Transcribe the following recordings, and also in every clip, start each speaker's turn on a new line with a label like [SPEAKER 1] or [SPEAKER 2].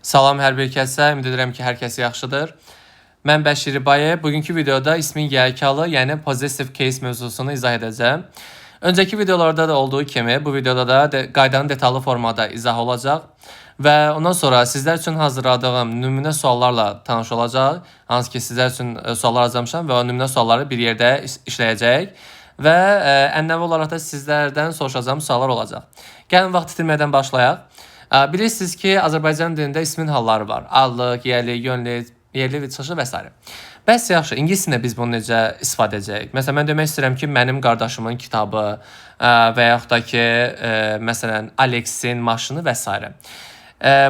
[SPEAKER 1] Salam hər bir kəsə, ümid edirəm ki, hər kəs yaxşıdır. Mən Bəşir İbayev. Bugünkü videoda ismin yiyəli halı, yəni possessive case mövzusunu izah edəcəm. Öncəki videolarda da olduğu kimi bu videoda da qaydanın detallı formada izah olacaq və ondan sonra sizlər üçün hazırladığım nümunə suallarla tanış olacaq. Hansı ki sizlər üçün suallar hazırlamışam və o nümunə sualları bir yerdə işləyəcək və ənənəvi olaraq da sizlərdən soruşacağım suallar olacaq. Gəlin vaxt itirmədən başlayaq. Bilirsiniz ki, Azərbaycan dilində ismin halları var. Adlıq, yerli, yönlü, yerli və çıxışlı və s. Bəs yaxşı, ingilis dilində biz bunu necə istifadə edəcəyik? Məsələn, mən demək istəyirəm ki, mənim qardaşımın kitabı və yaxud da ki, məsələn, Alexin maşını və s.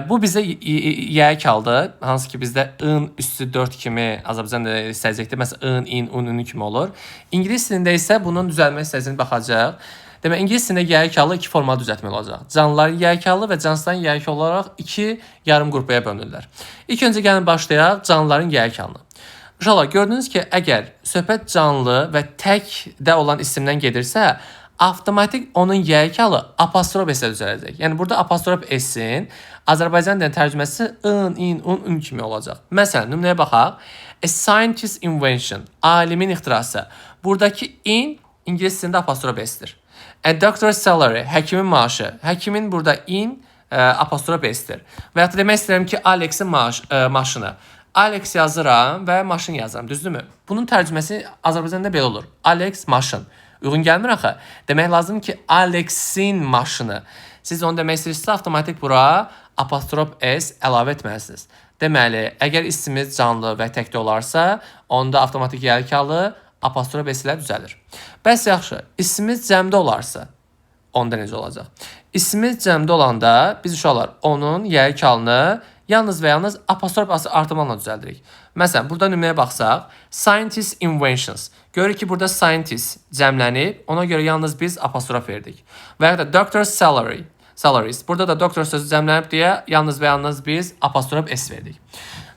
[SPEAKER 1] Bu bizdə yiyəli haldır. Hansı ki bizdə ın üstü 4 kimi Azərbaycan dilində hissəcikdir. Məsələn, ın, in, un, ün kimi olur. İngilis dilində isə bunun düzəlmə hissəsini baxacaq. Demək, ingilis dilində yiyəli halı iki formada düzəltmək olacaq. Canlıların yiyəli halı və cansızların yiyəli olaraq iki yarım qrupaya bölünürlər. İlk öncə gəlin başlayaq canlıların yiyəli halına. Uşaqlar, gördünüz ki, əgər söhbət canlı və təkdə olan isimdən gedirsə, avtomatik onun yiyəli halı apostrof s-ə düzələcək. Yəni burada apostrof s-in Azərbaycan dilində tərcüməsi ın, in, un, ün kimi olacaq. Məsələn, nümunəyə baxaq. A scientist's invention, alimin ixtirası. Buradakı in ingilis dilində apostrof s-dir. A doctor's salary, həkimin maaşı. Həkimin burada in apostrof s-dir. Və yaxud da demək istəyirəm ki, Alexin maşını. Alex yazıram və maşın yazıram, düzdürmü? Bunun tərcüməsi Azərbaycanda belə olur. Alex maşın. Uyğun gəlmir axı. Demək lazım ki, Alexin maşını. Siz onu demək istəyirsinizsə, avtomatik bura apostrof s əlavə etməlisiniz. Deməli, əgər ismimiz canlı və təkdə olarsa, onda avtomatik yiyəli halı apostrof s ilə düzəlir. Bəs yaxşı, ismimiz cəmdə olarsa, onda necə olacaq? İsmimiz cəmdə olanda biz uşaqlar onun yiyəli halını yalnız və yalnız apostrof s artımla düzəldirik. Məsələn, burada nümunəyə baxsaq, scientist inventions. Görürük ki, burada scientist cəmlənib, ona görə yalnız biz apostrof verdik. Və yaxud da doctor's salary, salaries. Burada da doctor sözü cəmlənib deyə yalnız və yalnız biz apostrof s verdik.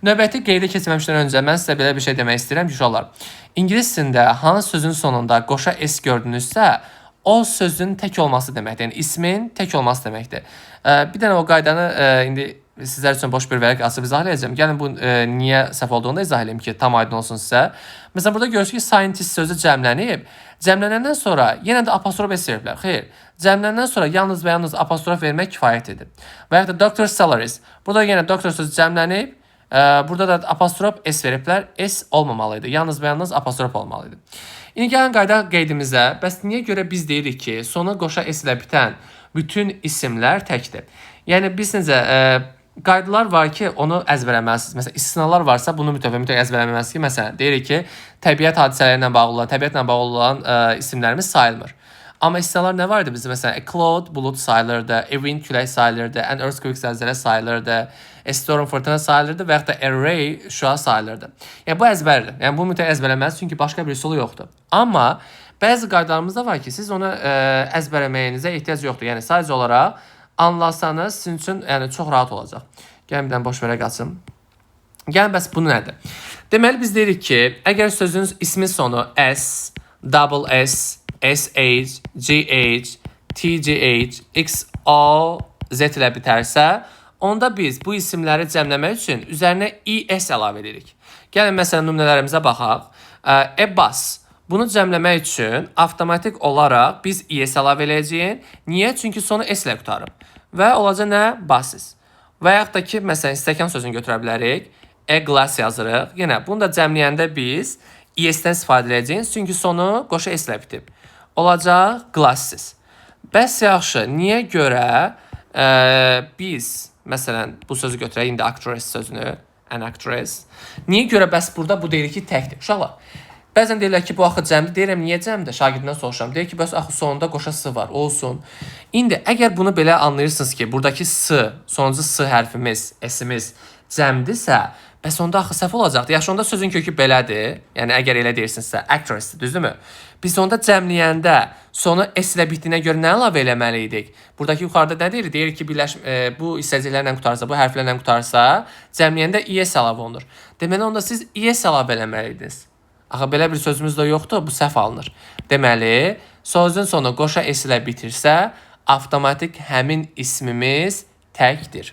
[SPEAKER 1] Növbəti qeydə keçməmişdən öncə mən sizə belə bir şey demək istəyirəm ki, uşaqlar, ingilis dilində hansı sözün sonunda qoşa s gördünüzsə, o sözün tək olması deməkdir. Yəni ismin tək olması deməkdir. Bir dənə o qaydanı indi sizlər üçün boş bir vərəq açıb izah edəcəm. Gəlin bu niyə səhv olduğunu da izah edeyim ki, tam aydın olsun sizə. Məsələn, burada görürsünüz ki, scientist sözü cəmlənib. Cəmlənəndən sonra yenə də apostrof s veriblər. Xeyr, cəmlənəndən sonra yalnız və yalnız apostrof vermək kifayət edir. Və yaxud da doctor salaries. Burada yenə doctor sözü cəmlənib. Burada da apostrof s veriblər. S olmamalı idi. Yalnız və yalnız apostrof olmalı idi. İndi gəlin qayda qeydimizə. Bəs niyə görə biz deyirik ki, sonu qoşa s ilə bitən bütün isimlər təkdir? Yəni biz necə qaydalar var ki, onu əzbərləməlisiniz. Məsələn, istisnalar varsa, bunu mütləq əzbərləməlisiniz ki, məsələn, deyirik ki, təbiət hadisələri ilə bağlı olan, təbiətlə bağlı olan isimlərimiz sayılmır. Amma istisnalar nə var idi bizdə? Məsələn, a cloud bulud sayılırdı, a wind külək sayılırdı, an earthquake zəlzələ sayılırdı, a storm fırtına sayılırdı və yaxud da a ray şüa sayılırdı. Yəni bu əzbərdir. Yəni bu mütləq əzbərləməlisiniz, çünki başqa bir üsulu yoxdur. Amma bəzi qaydalarımız da var ki, siz onu əzbərləməyinizə ehtiyac yoxdur. Yəni sadəcə olaraq anlasanız sizin üçün yəni çox rahat olacaq. Gəlin bir dənə boş vərəq açım. Gəlin bəs bu nədir? Deməli biz deyirik ki, əgər sözün ismin sonu S, double S, SH, GH, TGH, X, O, Z ilə bitərsə, onda biz bu isimləri cəmləmək üçün üzərinə ES əlavə edirik. Gəlin məsələn nümunələrimizə baxaq. A bus. Bunu cəmləmək üçün avtomatik olaraq biz ES əlavə eləyəcəyik. Niyə? Çünki sonu S ilə qurtarıb. Və olacaq nə? Buses. Və yaxud da ki, məsələn, stəkan sözünü götürə bilərik. A glass yazırıq. Yenə bunu da cəmləyəndə biz ES-dən istifadə edəcəyik. Çünki sonu qoşa S ilə bitib. Olacaq glasses. Bəs yaxşı, niyə görə biz məsələn bu sözü götürək indi actress sözünü, an actress. Niyə görə bəs burada bu deyirik ki, təkdir? Uşaqlar, bəzən deyirlər ki, bu axı cəmdir. Deyirəm, niyə cəmdir? Şagirdimdən soruşuram. Deyir ki, bəs axı sonunda qoşa s var, olsun. İndi əgər bunu belə anlayırsınız ki, buradakı s, sonuncu s hərfimiz, s-imiz cəmdirsə, bəs onda axı səhv olacaqdır. Yaxşı, onda sözün kökü belədir. Yəni əgər elə deyirsinizsə, actress, düzdürmü? Biz onda cəmləyəndə sonu s ilə bitdiyinə görə nə əlavə eləməli idik? Buradakı yuxarıda nə deyir? Deyir ki, bu hissəciklərlə qurtarsa, bu hərflərlə qurtarsa, cəmləyəndə es əlavə olunur. Deməli onda siz es əlavə eləməliydiniz. Axı belə bir sözümüz də yoxdur, bu səhv alınır. Deməli, sözün sonu qoşa s ilə bitirsə, avtomatik həmin ismimiz təkdir.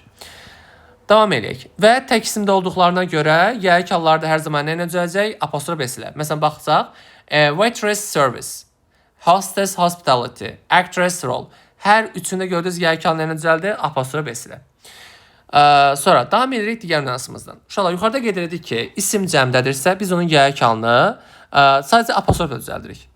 [SPEAKER 1] Davam eləyək. Və tək isimdə olduqlarına görə yəlik hallarda hər zaman nə ilə düzələcək? Apostrof S ilə. Məsələn, baxsaq, waitress service, hostess hospitality, actress role. Hər üçündə gördüyünüz yəlik hal nə ilə düzəldi? Apostrof S ilə. Sonra davam edirik digər nüansımızdan. Uşaqlar, yuxarıda qeyd elədik ki, isim cəmdədirsə, biz onun yəlik halını sadəcə apostrofla düzəldirik.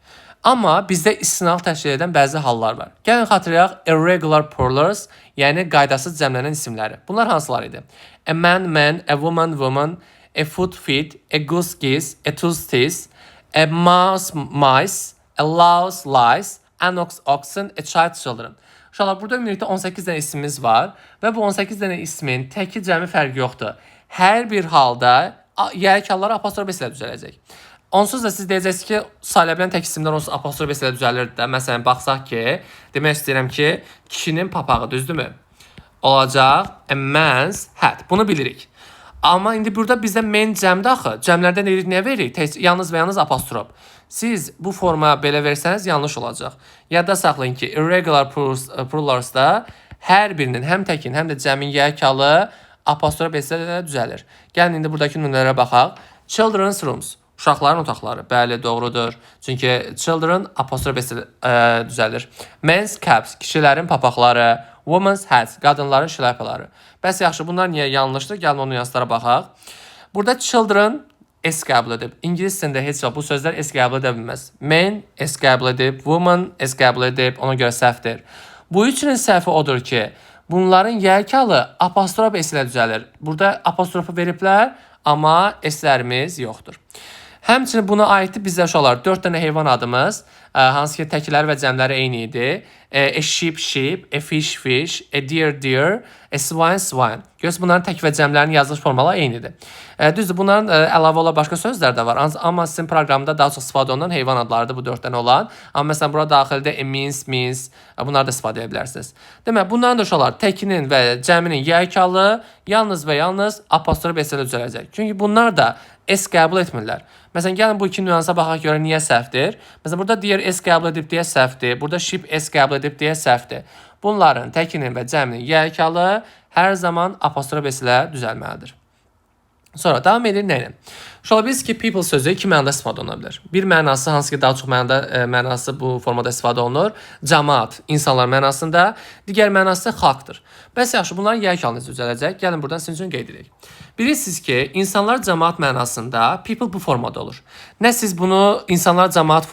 [SPEAKER 1] Amma bizdə istisnalıq təşkil edən bəzi hallar var. Gəlin xatırlayaq irregular plurals, yəni qaydasız cəmlənən isimləri. Bunlar hansılar idi? A man, men, a woman, women, a foot, feet, a goose, geese, a tooth, teeth, a mouse, mice, a louse, lice, an ox, oxen, a child, children. Uşaqlar, burada ümumilikdə 18 dənə ismimiz var və bu 18 dənə ismin təki cəmi fərqi yoxdur. Hər bir halda yəlik halları apostrof S ilə düzələcək. Onsuz da siz deyəcəksiniz ki, sayıla bilən tək isimlər onsuz apostrof S ilə düzəlirdi də. Məsələn, baxsaq ki, demək istəyirəm ki, kişinin papağı, düzdürmü? Olacaq a man's hat. Bunu bilirik. Amma indi burada bizdə men cəmdir axı. Cəmlərdə nə edirik, nə veririk? Tək, yalnız və yalnız apostrof. Siz bu forma belə versəniz yanlış olacaq. Yadda saxlayın ki, irregular pluralsda hər birinin, həm təkin, həm də cəmin yəlik halı apostrof S ilə düzəlir. Gəlin indi buradakı nümunələrə baxaq. Children's rooms. Uşaqların otaqları. Bəli, doğrudur. Çünki children apostrof S ilə düzəlir. Men's caps, kişilərin papaqları. Women's hats, qadınların şlyapaları. Bəs yaxşı, bunlar niyə yanlışdır? Gəlin o nüanslara baxaq. Burada children S qəbul edib. İngilis dilində heç vaxt bu sözlər S qəbul edə bilməz. Men S qəbul edib, woman S qəbul edib, ona görə səhvdir. Bu üçünün səhvi odur ki, bunların yəlik halı apostrof S ilə düzəlir. Burada apostrofu veriblər, amma S-lərimiz yoxdur. Həmçinin buna aiddir bizdə uşaqlar 4 dənə heyvan adımız, hansı ki təkləri və cəmləri eyni idi. A sheep, sheep, a fish, fish, a deer, deer, a swine, swine. Görürsünüz, bunların tək və cəmlərinin yazılış formaları eynidir. Düzdür, bunların əlavə olan başqa sözlər də var. Amma sizin proqramda daha çox istifadə olunan heyvan adlarıdır bu 4 dənə olan. Amma məsələn, bura daxildə a mince, mince, bunları da istifadə edə bilərsiniz. Demək, bunların da uşaqlar təkinin və cəminin yəlik halı yalnız və yalnız apostrof S ilə düzələcək. Çünki bunlar da S qəbul etmirlər. Məsələn, gəlin bu iki nüansa baxaq görə niyə səhvdir. Məsələn, burada deer S qəbul edib deyə səhvdir. Burada sheep S qəbul edib deyə səhvdir. Bunların təkinin və cəminin yəlik halı hər zaman apostrof S ilə düzəlməlidir. Sonra davam edir nə ilə? Uşaqlar, biz ki, people sözü iki mənada istifadə oluna bilər. Bir mənası, hansı ki daha çox mənada mənası bu formada istifadə olunur. Cəmaat, insanlar mənasında. Digər mənası xalqdır. Bəs yaxşı, bunların yəlik halı necə düzələcək? Gəlin buradan sizin üçün qeyd edək. Bilirsiniz ki, insanlar cəmaat mənasında people bu formada olur. Nə siz bunu insanlar cəmaat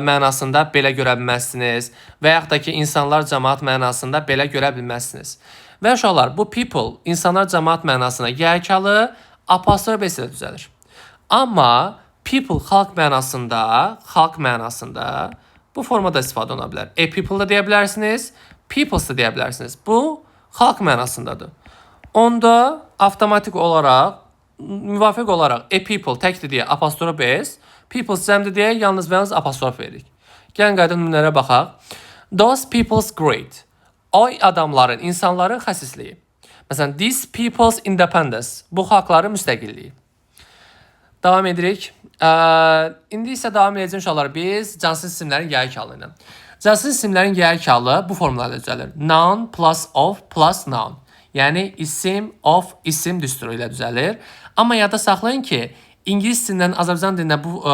[SPEAKER 1] mənasında belə görə bilməzsiniz və yaxud da ki, insanlar cəmaat mənasında belə görə bilməzsiniz. Və uşaqlar, bu people, insanlar cəmaat mənasına yəlik halı apostrof S ilə düzəlir. Amma people xalq mənasında bu formada istifadə oluna bilər. A people da deyə bilərsiniz, peoples da deyə bilərsiniz. Bu xalq mənasındadır. Onda avtomatik olaraq, müvafiq olaraq a people təkdir deyə apostrof S, peoples cəmdir deyə yalnız və yalnız apostrof veririk. Gəlin qayda nümunələrə baxaq. Those people's greed. O adamların, insanların xəsisliyi. Məsələn, these people's independence. Bu xalqların müstəqilliyi. Davam edirik. İndi isə davam edəcək uşaqlar biz cansız isimlərin yəlik halı ilə. Cansız isimlərin yəlik halı bu formularla düzəlir. Noun plus of plus noun. Yəni isim of isim düsturu ilə düzəlir. Amma yadda saxlayın ki, ingilis dilindən Azərbaycan dilinə bu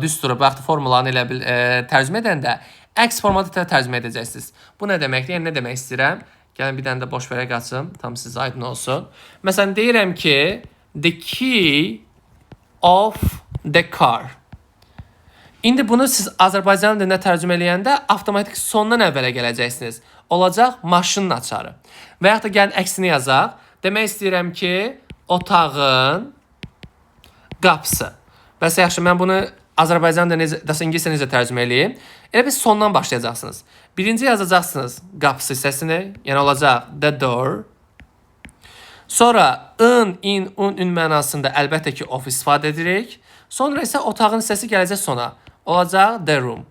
[SPEAKER 1] düsturu və yaxud da formulanı elə bil tərcümə edəndə əks formada tərcümə edəcəksiniz. Bu nə deməkdir? Yəni nə demək istəyirəm? Gəlin bir dənə də boş vərəq açım, tam sizə aydın olsun. Məsələn, deyirəm ki, the key of the car. İndi bunu siz Azərbaycan dilinə tərcümə eləyəndə avtomatik sondan əvvələ gələcəksiniz. Olacaq maşının açarı. Və yaxud da gəlin əksini yazaq. Demək istəyirəm ki, otağın qapısı. Bəs yaxşı, mən bunu Azərbaycan dilinə necə, daha ingiliscə necə tərcümə eləyim? Elə biz sondan başlayacaqsınız. Birinci yazacaqsınız qapısı hissəsini, yəni olacaq the door. Sonra ın, in, un, ün mənasında əlbəttə ki of istifadə edirik. Sonra isə otağın hissəsi gələcək sona. Olacaq the room.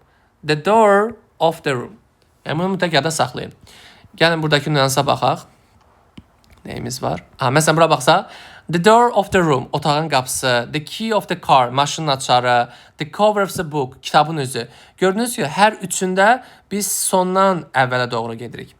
[SPEAKER 1] The door of the room. Yəni bunu mütləq yadda saxlayın. Gəlin buradakı nüansa baxaq. Nəyimiz var? Ha, məsələn bura baxsaq, the door of the room, otağın qapısı, the key of the car, maşının açarı, the cover of the book, kitabın üzü. Gördüyünüz kimi hər üçündə biz sondan əvvələ doğru gedirik.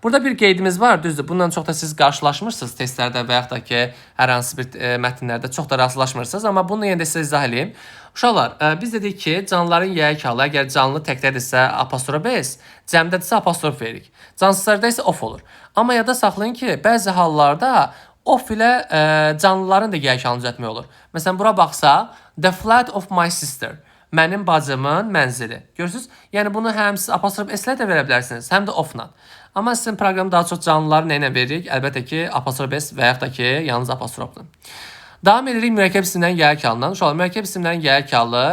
[SPEAKER 1] Burada Burada bir qeydimiz var, düzdür. Bundan çox da siz qarşılaşmırsınız testlərdə və yaxud da ki, hər hansı bir mətnlərdə çox da rastlaşmırsınız, amma bunu yenə də sizə izah eləyim. Uşaqlar, biz dedik ki, canlıların yayək halı, əgər canlı təkdədirsə apostrof s, cəmdədirsə apostrof veririk. Cansızlarda isə of olur. Amma yada saxlayın ki, bəzi hallarda of ilə canlıların da yayək halını düzəltmək olur. Məsələn, bura baxsaq, the flat of my sister. Mənim bacımın mənzili. Görürsünüz? Yəni bunu həm siz apostrof s ilə də verə bilərsiniz, həm də of-la. Amma sizin proqram daha çox canlıları nə ilə veririk? Əlbəttə ki, apostrof s və yaxud da ki, yalnız apostrofla. Davam edirik mürəkkəb isimlərin yayək halından. Uşaqlar, mürəkkəb isimlərin yayək halı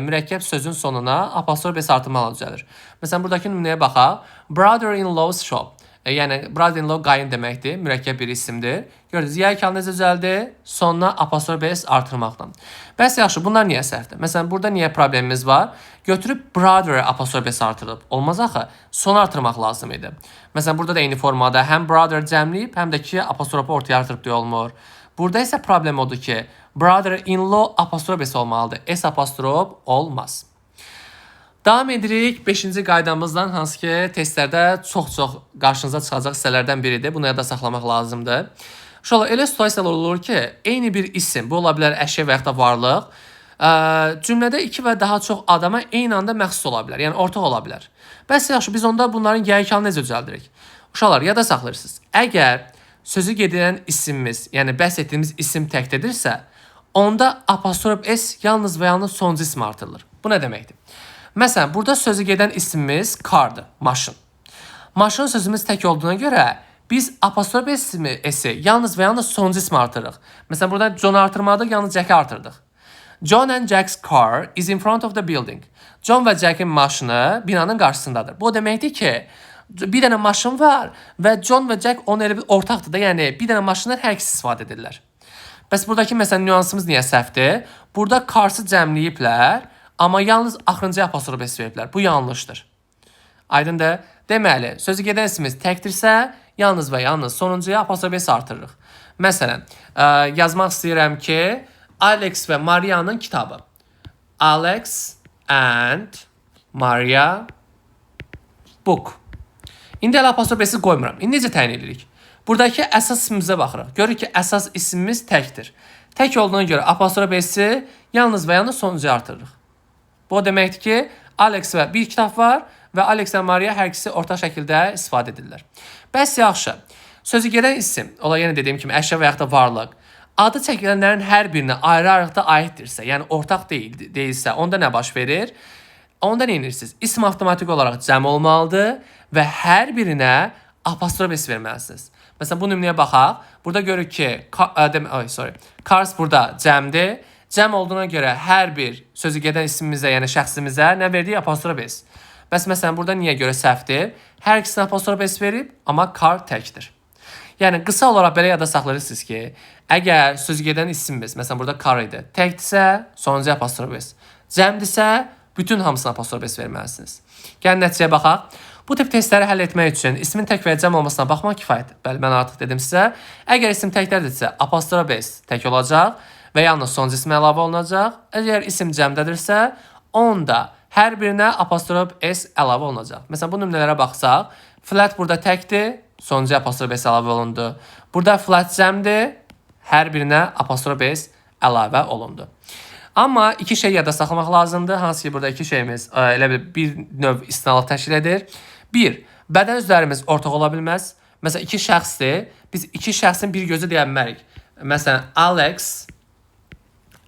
[SPEAKER 1] mürəkkəb sözün sonuna apostrof s artırmaqla düzəlir. Məsələn, buradakı nümunəyə baxaq. Brother-in-law's shop. Yəni brother-in-law qayın deməkdir, mürəkkəb bir isimdir. Gördünüz, yayək halı necə düzəldi? Sonuna apostrof s artırmaqla. Bəs yaxşı, bunlar niyə səhvdir? Məsələn, burada niyə problemimiz var? Götürüb brother apostrof s artırıb. Olmaz axı. Sonu artırmaq lazım idi. Məsələn, burada da eyni formada həm brother cəmləyib, həm də ki apostrofu ortaya artırıb deyə olmur. Burada isə problem odur ki, brother-in-law apostrof s olmalıdır. S apostrof olmaz. Davam edirik 5-ci qaydamızdan, hansı ki testlərdə çox-çox qarşınıza çıxacaq hissələrdən biridir. Bunu yadda saxlamaq lazımdır. Uşaqlar, elə situasiyalar olur ki, eyni bir isim, bu ola bilər əşya və yaxud da varlıq, cümlədə iki və daha çox adama eyni anda məxsus ola bilər, yəni ortaq ola bilər. Bəs yaxşı, biz onda bunların yayək halını necə düzəldirik? Uşaqlar, yada saxlayırsınız. Əgər sözü gedilən isimimiz, yəni bəhs etdiyimiz isim təkdədirsə, onda apostrof s yalnız və yalnız sonuncu ismə artırılır. Bu nə deməkdir? Məsələn, burada sözü gedən ismimiz car'dır, maşın. Maşın sözümüz tək olduğuna görə biz apostrof s-i yalnız və yalnız sonuncu ismə artırırıq. Məsələn, burada John'u artırmadıq, yalnız Jack'i artırdıq. John and Jack's car is in front of the building. John və Jack'in maşını binanın qarşısındadır. Bu o deməkdir ki, bir dənə maşın var və John və Jack onu elə bir ortaqdır da, yəni bir dənə maşından hər ikisi istifadə edirlər. Bəs buradakı məsələn nüansımız niyə səhvdir? Burada cars'ı cəmləyiblər, amma yalnız axırıncı apostrof s veriblər. Bu yanlışdır. Aydındır? Deməli, sözü gedən ismimiz təkdirsə, yalnız və yalnız sonuncuya apostrof s artırırıq. Məsələn, yazmaq istəyirəm ki, Alex və Maria'nın kitabı. Alex and Maria book. İndi hələ apostrof s qoymuram. İndi necə təyin edirik? Buradakı əsas ismimizə baxırıq. Görürük ki, əsas ismimiz təkdir. Tək olduğuna görə apostrof s-i yalnız və yalnız sonuncuya artırırıq. Bu o deməkdir ki, Alex və bir kitab var və Alex və Maria hər ikisi ortaq şəkildə istifadə edirlər. Bəs yaxşı. Sözü gedən isim, ola yenə dediyim kimi əşya və yaxud da varlıq, adı çəkilənlərin hər birinə ayrı-ayrılıqda aiddirsə, yəni ortaq deyilsə, onda nə baş verir? Onda nə edirsiniz? İsm avtomatik olaraq cəm olmalıdır və hər birinə apostrof s verməlisiniz. Məsələn, bu nümunəyə baxaq. Burada görürük ki, cars burada cəmdir. Cəm olduğuna görə hər bir sözü gedən ismimizə, yəni şəxsimizə nə verdik? Apostrof s. Bəs məsələn, burada niyə görə səhvdir? Hər ikisinə apostrof s verib, amma car təkdir. Yəni qısa olaraq belə yada saxlayırsınız ki, əgər sözü gedən ismimiz, məsələn burada car idi, təkdirsə sonuncu apostrof s, cəmdirsə bütün hamısına apostrof s verməlisiniz. Gəlin nəticəyə baxaq. Bu tip testləri həll etmək üçün ismin tək və ya cəm olmasına baxmaq kifayətdir. Bəli, mən artıq dedim sizə. Əgər isim təkdədirsə, apostrof s tək olacaq və yalnız sonuncu ismə əlavə olunacaq. Əgər isim cəmdədirsə, onda hər birinə apostrof s əlavə olunacaq. Məsələn, bu nümunələrə baxsaq, flat burada təkdir, sonuncu apostrof s əlavə olundu. Burada flat cəmdir, hər birinə apostrof s əlavə olundu. Amma iki şey yadda saxlamaq lazımdır. Hansı ki, burada iki şeyimiz elə bir növ istisnalıq təşkil edir. Bir, bədən üzvlərimiz ortaq ola bilməz. Məsələn, iki şəxsdir. Biz iki şəxsin bir gözü deyə bilmərik. Məsələn, Alex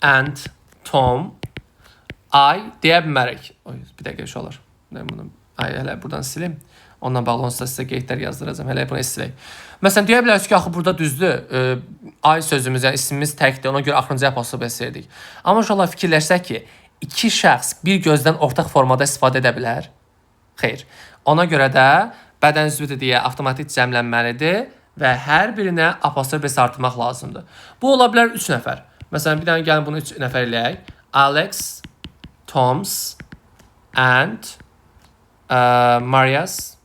[SPEAKER 1] and Tom eye deyə bilmərik. Oy, bir dəqiqə şey olar. Mən bunu hələ buradan silim. Ondan bağlı onsuz da sizə qeydlər yazdıracağam. Hələ bunu silək. Məsələn, deyə bilərsiniz ki, axı burada düzdür. Eye sözümüz, yəni ismimiz təkdir. Ona görə axırıncı apostrof s verdik. Amma inşallah fikirləşsək ki, iki şəxs bir gözdən ortaq formada istifadə edə bilər? Xeyr. Ona görə də bədən üzvüdür deyə avtomatik cəmlənməlidir və hər birinə apostrof s artırmaq lazımdır. Bu ola bilər 3 nəfər. Məsələn, bir dənə gəlin bunu 3 nəfər eləyək. Alex, Tom's and Maria's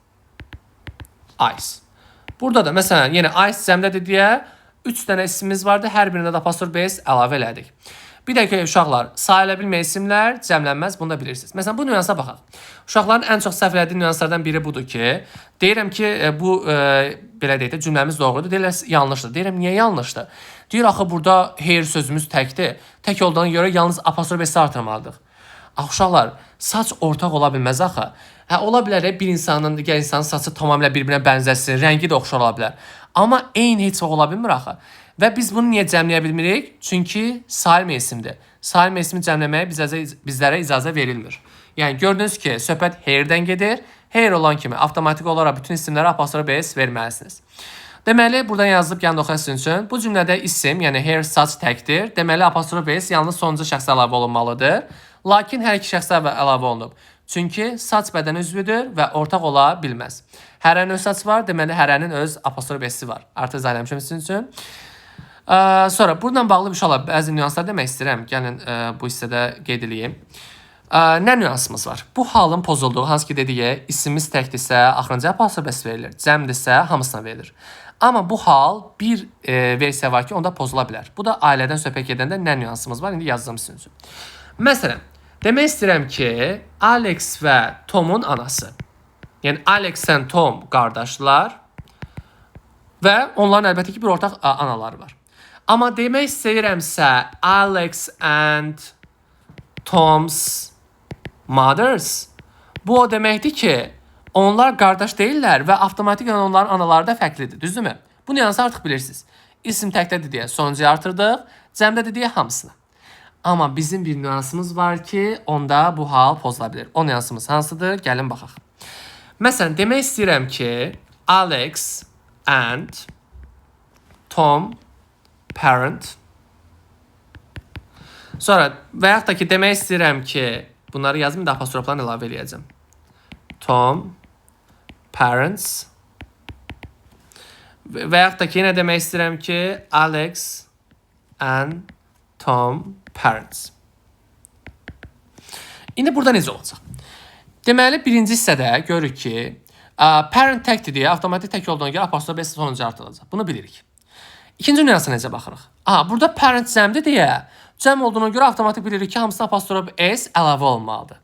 [SPEAKER 1] eyes. Burada da məsələn, yenə eyes cəmdədir deyə 3 dənə ismimiz vardı. Hər birinə də apostrof s əlavə elədik. Bir də ki, uşaqlar, sayıla bilməyən isimlər cəmlənməz, bunu da bilirsiniz. Məsələn, bu nüansa baxaq. Uşaqların ən çox səhv elədiyi nüanslardan biri budur ki, deyirəm ki, bu belə deyək də, cümləmiz doğrudur. Deyirlər, yanlışdır. Deyirəm, niyə yanlışdır? Deyir, axı burada hair sözümüz təkdir. Tək olduğuna görə yalnız apostrof s artırmalıdıq. Axı uşaqlar, saç ortaq ola bilməz axı. Hə, ola bilər bir insanın, digər insanın saçı tamamilə bir-birinə bənzəsin, rəngi də oxşar ola bilər. Amma eyni heç vaxt ola bilmir axı. Və biz bunu niyə cəmləyə bilmirik? Çünki sayılmayan isimdir. Sayılmayan ismi cəmləməyə bizlərə icazə verilmir. Yəni gördünüz ki, söhbət hair-dən gedir. Hair olan kimi avtomatik olaraq bütün isimlərə apostrof s verməlisiniz. Deməli, buradan yazılıb gəlin oxuyaq sizin üçün. Bu cümlədə isim, yəni hair saç təkdir. Deməli, apostrof s yalnız sonuncu şəxsə əlavə olunmalıdır. Lakin hər iki şəxsə əlavə olunub. Çünki saç bədən üzvüdür və ortaq ola bilməz. Hərənin öz saçı var, deməli hərənin öz apostrof s-i var. Artıq izah eləmişəm sizin üçün. Sonra bununla bağlı bir şey ola, bəzi nüanslar demək istəyirəm. Gəlin bu hissədə qeyd eləyim. Nə nüansımız var? Bu halın pozulduğu, hansı ki dediyi, isimimiz təkdirsə, axırıncı apostrof s verilir. Cəmdirsə, hamısına verilir. Amma bu hal bir versiya var ki, onda pozula bilər. Bu da ailədən söhbət gedəndə nə nüansımız var? İndi yazacağım sizin üçün. Məsələn, demək istəyirəm ki, Alex və Tomun anası. Yəni Alex və Tom qardaşlar və onların əlbəttə ki, bir ortaq anaları var. Amma demək istəyirəmsə Alex and Tom's mothers. Bu o deməkdir ki, onlar qardaş deyillər və avtomatik onların anaları da fərqlidir, düzdürmü? Bu nüansı artıq bilirsiniz. İsim təkdədir deyə sonuncuya artırdıq, cəmdədir deyə hamısına. Amma bizim bir nüansımız var ki, onda bu hal pozula bilər. O nüansımız hansıdır? Gəlin baxaq. Məsələn, demək istəyirəm ki, Alex and Tom parent. Sonra və yaxud da ki, demək istəyirəm ki, bunları yazım, da apostroflarını əlavə eləyəcəm. Tom parents. Və yaxud da ki, yenə demək istəyirəm ki, Alex and Tom parents. İndi burada necə olacaq? Deməli, birinci hissədə görürük ki, parent təkdir deyə avtomatik tək olduğuna görə apostrof s sonuncu artırılacaq. Bunu bilirik. İkinci nüansa necə baxırıq? Aha, burada parent cəmdir deyə cəm olduğuna görə avtomatik bilirik ki, hamısına apostrof s əlavə olmalıdır.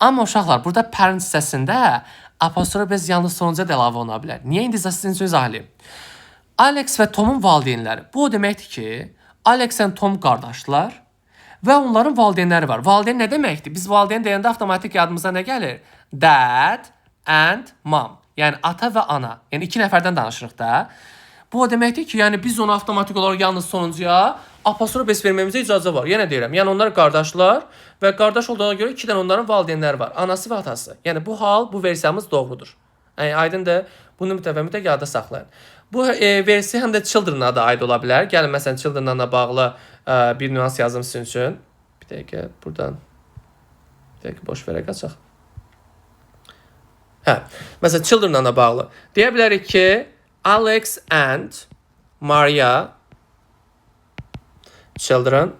[SPEAKER 1] Amma uşaqlar, burada parent hissəsində apostrof s yalnız sonuncuya da əlavə oluna bilər. Niyə? İndi sizin üçün izah eləyim. Alex və Tomun valideynləri. Bu o deməkdir ki, Alex və Tom qardaşlar və onların valideynləri var. Valideyn nə deməkdir? Biz valideyn deyəndə avtomatik yadımıza nə gəlir? Dad and mom. Yəni ata və ana. Yəni iki nəfərdən danışırıq da. Bu o deməkdir ki, yəni biz onu avtomatik olaraq yalnız sonuncuya apostrof s verməyimizə icazə var. Yenə deyirəm, yəni onlar qardaşlar və qardaş olduğuna görə iki dənə onların valideynləri var. Anası və atası. Yəni bu hal, bu versiyamız doğrudur. Yəni aydındır. Bunu mütləq yadda saxlayın. Bu versiya həm də children-a da aid ola bilər. Gəlin məsələn children-la da bağlı bir nüans yazım sizin üçün. Bir dəqiqə buradan. Bir dəqiqə boş verək qaçaq. Hə, məsələn children-la da bağlı. Deyə bilərik ki, Alex and Maria children.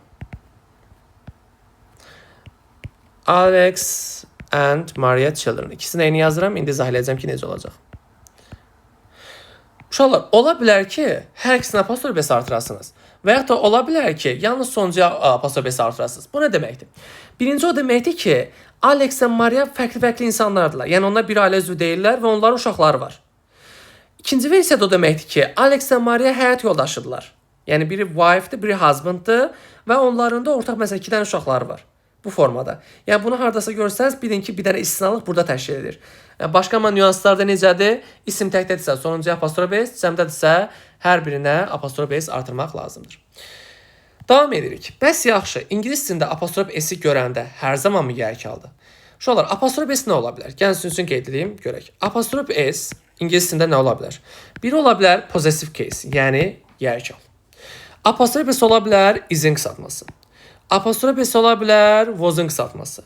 [SPEAKER 1] Alex and Maria children. İkisini eyni yazıram. İndi izah eləyəcəm ki, necə olacaq. Uşaqlar, ola bilər ki, hər ikisinə apostrof s artırasınız. Və yaxud da ola bilər ki, yalnız sonuncuya apostrof s artırasınız. Bu nə deməkdir? Birinci o deməkdir ki, Alex və Maria fərqli-fərqli insanlardılar. Yəni onlar bir ailə üzvü deyillər və onların uşaqları var. İkinci versiyada o deməkdir ki, Alex və Maria həyat yoldaşıdırlar. Yəni biri wife-dır, biri husband-dır və onların da ortaq məsələn iki dənə uşaqları var. Bu formada. Yəni bunu hardasa görsəniz bilin ki, bir dənə istisnalıq burada təşkil edir. Yəni, başqa amma nüanslarda necədir? İsim təkdədirsə sonuncuya apostrof s, cəmdədirsə hər birinə apostrof s artırmaq lazımdır. Davam edirik. Bəs yaxşı, ingilis dilində apostrof s-i görəndə hər zaman mı yərkaldır? Uşaqlar, apostrof s nə ola bilər? Gəlin sizin üçün qeyd edeyim, görək. Apostrof s ingilis dilində nə ola bilər? Biri ola bilər possessive case, yəni yərkal. Apostrof s ola bilər is-in qısaltması. Apostrof s ola bilər was-ın qısaltması.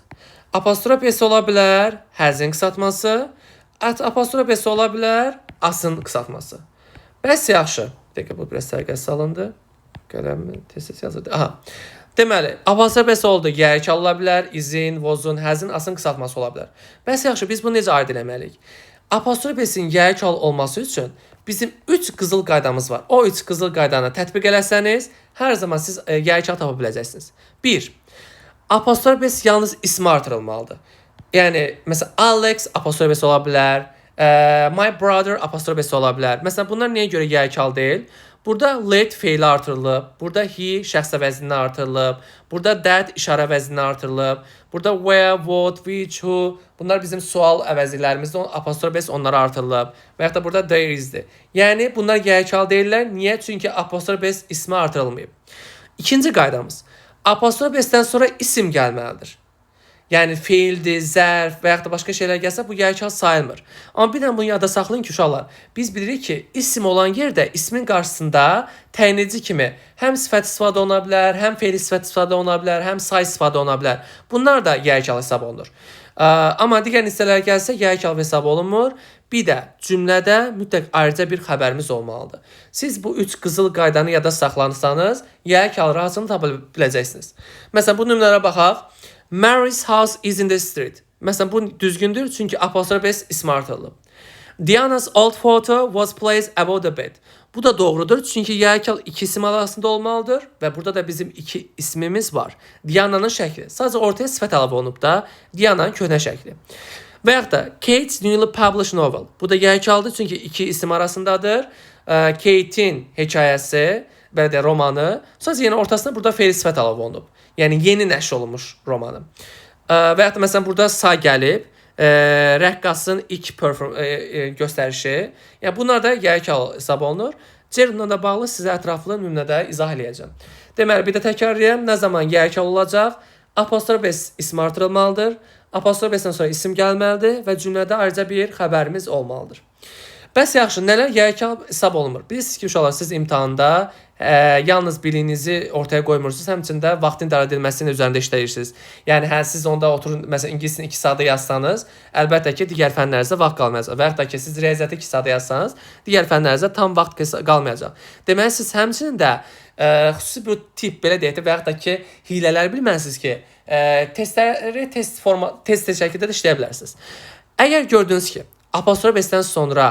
[SPEAKER 1] Apostrof s ola bilər has-in qısaltması. Apostrof s ola bilər as-ın qısaltması. Bəs yaxşı. Bir dəqiqə, bu biraz səliqəsiz salındı. Qələmi tez-tez yazırdı. Aha. Deməli, apostrof s oldu. Yərkal ola bilər, is-in, was-un, has-in, as-ın qısaltması ola bilər. Bəs yaxşı, biz bunu necə ayırd eləməliyik? Apostrof S-in yəyi hal olması üçün bizim 3 qızıl qaydamız var. O 3 qızıl qaydanı tətbiq eləsəniz, hər zaman siz yəyi hal tapa biləcəksiniz. 1. Apostrof S yalnız ismi artırılmalıdır. Yəni, məsələn, Alex apostrof S ola bilər, my brother apostrof S ola bilər. Məsələn, bunlar niyə görə yəyi hal deyil? Burada let feili artırılıb, burada he şəxs əvəzində artırılıb, burada that işarə əvəzində artırılıb, burada where, what, which, who, bunlar bizim sual əvəzliklərimizdir, apostrof S onlara artırılıb və yaxud da burada there is'dir. Yəni, bunlar yəyi hal deyirlər. Niyə? Çünki apostrof S ismi artırılmayıb. İkinci qaydamız, apostrof S-dən sonra isim gəlməlidir. Yəni feildir, zərf və yaxud da başqa şeylər gəlsə bu yəyi hal sayılmır. Amma bir dənə bunu yadda saxlayın ki, uşaqlar, biz bilirik ki, isim olan yerdə ismin qarşısında təyin edici kimi həm sifət istifadə oluna bilər, həm feili sifət istifadə oluna bilər, həm say istifadə oluna bilər. Bunlar da yəyi hal hesab olunur. Amma digər hissələr gəlsə yəyi hal hesab olunmur. Bir də cümlədə mütləq ayrıca bir xəbərimiz olmalıdır. Siz bu 3 qızıl qaydanı yadda saxlansanız, yəyi hal rahatını tapa biləcəksiniz. Məsələn, bu nümunələrə baxaq. Mary's house is in the street. Məsələn, bu düzgündür, çünki apostrof S ismi artırılıb. Diana's old photo was placed above the bed. Bu da doğrudur, çünki yəyi hal iki isim arasında olmalıdır və burada da bizim iki ismimiz var. Diana'nın şəkli. Sadəcə ortaya sifət əlavə olunub da Diana'nın köhnə şəkli. Və yaxud da Kate's newly published novel. Bu da yəyi haldır, çünki iki isim arasındadır. Kate'in hekayəsi, belə də romanı. Sadəcə yenə ortasında burada feili sifət əlavə olunub. Yəni yeni nəşr olunmuş romanı. Və yaxud da məsələn burada say gəlib, rəqqasın ilk göstərişi. Yəni bunlar da yəyi hal hesab olunur. Gerundla da bağlı sizə ətraflı nümunədə izah eləyəcəm. Deməli, bir də təkrarlayıram, nə zaman yəyi hal olacaq? Apostrof S ismi artırılmalıdır. Apostrof S-dən sonra isim gəlməlidir və cümlədə ayrıca bir xəbərimiz olmalıdır. Bəs yaxşı, nələr yəyi hal hesab olunmur? Bilirsiniz ki, uşaqlar, siz imtahanda yalnız biliyinizi ortaya qoymursunuz, həmçinin də vaxtın idarə edilməsinin üzərində işləyirsiniz. Yəni, hə, siz onda oturun, məsələn, ingilis dilini 2 saata yazsanız, əlbəttə ki, digər fənlərinizdə vaxt qalmayacaq. Və yaxud da ki, siz riyaziyyatı 2 saata yazsanız, digər fənlərinizdə tam vaxt qalmayacaq. Deməli, siz həmçinin də xüsusi bu tip, belə deyək də, və yaxud da ki, hilələr bilməlisiniz ki, testləri test forma, test şəkildə də işləyə bilərsiniz. Əgər gördünüz ki, apostrof S-dən sonra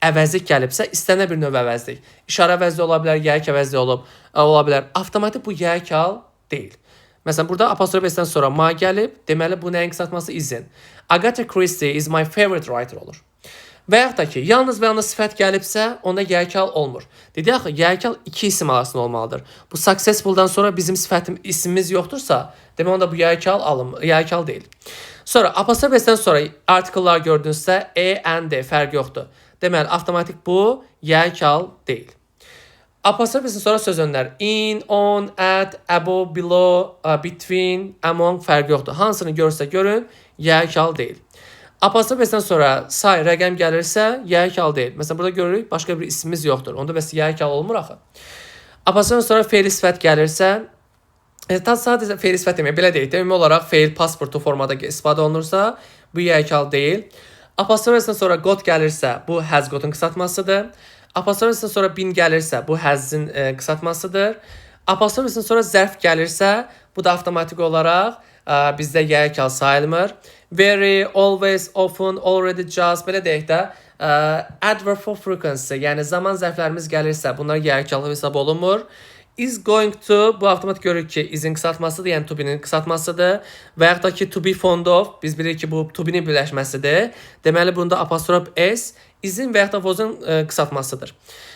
[SPEAKER 1] əvəzlik gəlibsə, istənilən bir növ əvəzlik. İşarə əvəzliyi ola bilər, yəyi əvəzliyi ola bilər. Avtomatik bu yəyi hal deyil. Məsələn, burada apostrof S-dən sonra my gəlib, deməli bu nəyin qısaltması? Is-in. Agatha Christie is my favorite writer olur. Və yaxud da ki, yalnız və yalnız sifət gəlibsə, onda yəyi hal olmur. Dedi axı, yəyi hal iki isim arasında olmalıdır. Bu successful-dan sonra bizim sifətim, ismimiz yoxdursa, demək onda bu yəyi hal alınmır, yəyi hal deyil. Sonra apostrof S-dən sonra artikellar gördünüzsə, A, N, D fərq yoxdur. Deməli, avtomatik bu yəyi hal deyil. Apostrof S-dən sonra söz önlər in, on, at, above, below, between, among fərq yoxdur. Hansını görürsə görün, yəyi hal deyil. Apostrof S-dən sonra say, rəqəm gəlirsə, yəyi hal deyil. Məsələn, burada görürük, başqa bir ismimiz yoxdur. Onda bəs yəyi hal olmur axı. Apostrof sonra feili sifət gəlirsə, ta sadəcə feili sifət demək, belə deyək də, ümumi olaraq feil pasportu formada istifadə olunursa, bu yəyi hal deyil. Apostrof S-dən sonra got gəlirsə, bu has got-un qısaltmasıdır. Apostrof S-dən sonra been gəlirsə, bu has-in qısaltmasıdır. Apostrof S-dən sonra zərf gəlirsə, bu da avtomatik olaraq bizdə yəyi hal sayılmır. Very, always, often, already, just, belə deyək də, adverb of frequency, yəni zaman zərflərimiz gəlirsə, bunlar yəyi hal hesab olunmur. Is going to, bu avtomatik görürük ki, is-in qısaltmasıdır, yəni to be-nin qısaltmasıdır. Və yaxud da ki, to be fond of, biz bilirik ki, bu to be-nin birləşməsidir. Deməli, bunda apostrof S, is-in və yaxud da was-un qısaltmasıdır.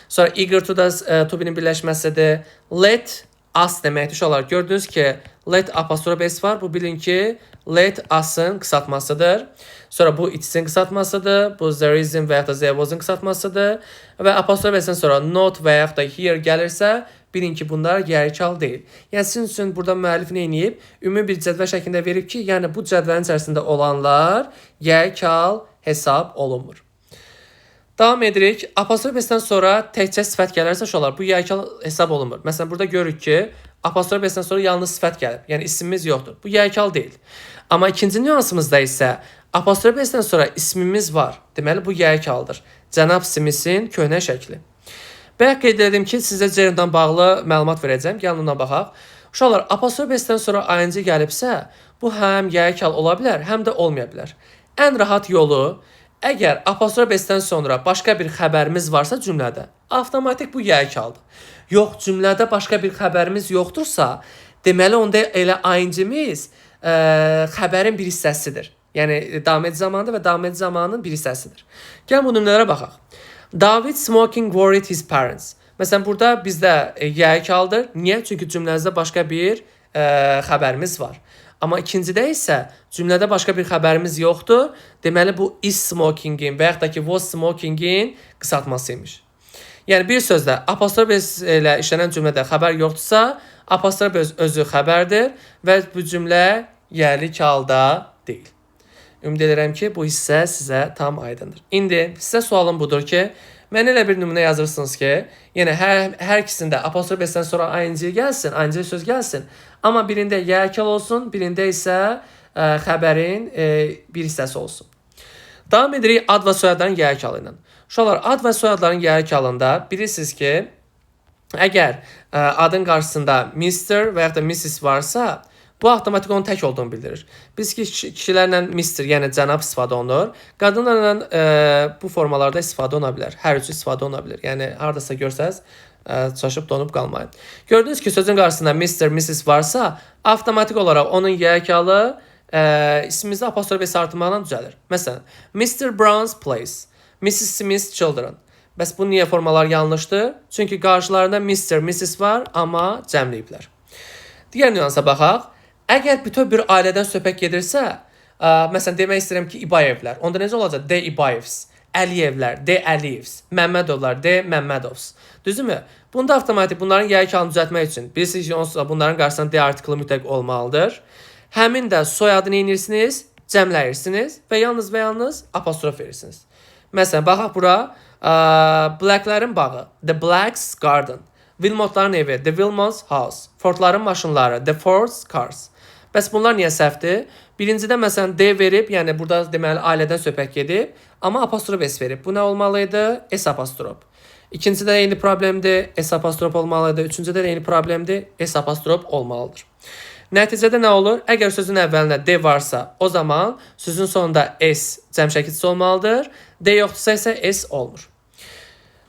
[SPEAKER 1] Sonra eager to da to be-nin birləşməsidir. Let us deməkdir. Uşaqlar, gördünüz ki, let apostrof S var. Bu bilin ki, let us-ın qısaltmasıdır. Sonra bu it's-in qısaltmasıdır. Bu there is-in və yaxud da there was-un qısaltmasıdır. Və apostrof S-dən sonra not və yaxud da here gəlirsə, bilin ki, bunlar yəyi hal deyil. Yəni, sizin üçün burada müəllif nə edib? Ümumi bir cədvəl şəklində verib ki, yəni bu cədvəlin içərisində olanlar yəyi hal hesab olunmur. Davam edirik. Apostrof S-dən sonra təkcə sifət gəlirsə, uşaqlar, bu yəyi hal hesab olunmur. Məsələn, burada görürük ki, apostrof S-dən sonra yalnız sifət gəlib. Yəni, ismimiz yoxdur. Bu yəyi hal deyil. Amma ikinci nüansımızda isə apostrof S-dən sonra ismimiz var. Deməli, bu yəyi haldır. Cənab Smith-in köhnə şəkli. Bayaq qeyd edim ki, sizə gerunddan bağlı məlumat verəcəm. Gəlin ona baxaq. Uşaqlar, apostrof S-dən sonra ing gəlibsə, bu həm yəyi hal ola bilər, həm də olmaya bilər. Ən rahat yolu, Əgər apostrof S-dən sonra başqa bir xəbərimiz varsa cümlədə, avtomatik bu yəlik haldır. Yox, cümlədə başqa bir xəbərimiz yoxdursa, deməli onda elə ing-imiz xəbərin bir hissəsidir. Yəni davam edici zamandır və davam edici zamanın bir hissəsidir. Gəlin bu nümunələrə baxaq. David smoking worried his parents. Məsələn, burada bizdə yəlik haldır. Niyə? Çünki cümləmizdə başqa bir xəbərimiz var. Amma ikincidə isə cümlədə başqa bir xəbərimiz yoxdur. Deməli, bu is smokingin və yaxud da ki was smokingin qısaltmasıymış. Yəni bir sözlə apostrof S ilə işlənən cümlədə xəbər yoxdursa, apostrof S özü xəbərdir və bu cümlə yəlik halda deyil. Ümid edirəm ki, bu hissə sizə tam aydındır. İndi sizə sualım budur ki, mənə elə bir nümunə yazırsınız ki, yəni hər ikisində apostrof S-dən sonra ing gəlsin, ing söz gəlsin, amma birində yəlik hal olsun, birində isə xəbərin bir hissəsi olsun. Davam edirik ad və soyadların yəlik halı ilə. Uşaqlar, ad və soyadların yəlik halında bilirsiniz ki, əgər adın qarşısında Mr. və yaxud da Mrs. varsa, bu avtomatik onun tək olduğunu bildirir. Biz ki, kişilərlə Mr., yəni cənab istifadə olunur. Qadınlarla bu formalarda istifadə oluna bilər. Hər üçü istifadə oluna bilər. Yəni hardasa görsəz, çaşıb donub qalmayın. Gördüyünüz ki, sözün qarşısında Mr., Mrs. varsa, avtomatik olaraq onun yəlik halı ismimizdə apostrof S artımaqla düzəlir. Məsələn, Mr. Brown's place, Mrs. Smith's children. Bəs bu niyə formalar yanlışdır? Çünki qarşılarında Mr., Mrs. var, amma cəmləyiblər. Digər nüansa baxaq. Əgər bütöv bir ailədən söhbət gedirsə, məsələn demək istəyirəm ki, İbayevlər. Onda necə olacaq? The İbayevs. Əliyevlər, The Əliyevs. Məmmədovlar, The Məmmədovs. Düzdürmü? Bunda avtomatik bunların yəlik halını düzəltmək üçün bilirsiniz ki, onsuz da bunların qarşısında The artiklı mütləq olmalıdır. Həmin də soyadını inirsiniz, cəmləyirsiniz və yalnız və yalnız apostrof verirsiniz. Məsələn, baxaq bura. Blacklərin bağı, The Blacks Garden. Wilmotların evi, The Wilmots House. Fordların maşınları, The Ford's Cars. Bəs bunlar niyə səhvdir? Birincidə məsələn D verib, yəni burada deməli ailədən söhbət gedib, amma apostrof S verib. Bu nə olmalı idi? S apostrof. İkincidə də eyni problemdir, S apostrof olmalı idi. Üçüncüdə də eyni problemdir, S apostrof olmalıdır. Nəticədə nə olur? Əgər sözün əvvəlində D varsa, o zaman sözün sonunda S cəm şəkilçisi olmalıdır. D yoxdursa isə S olmur.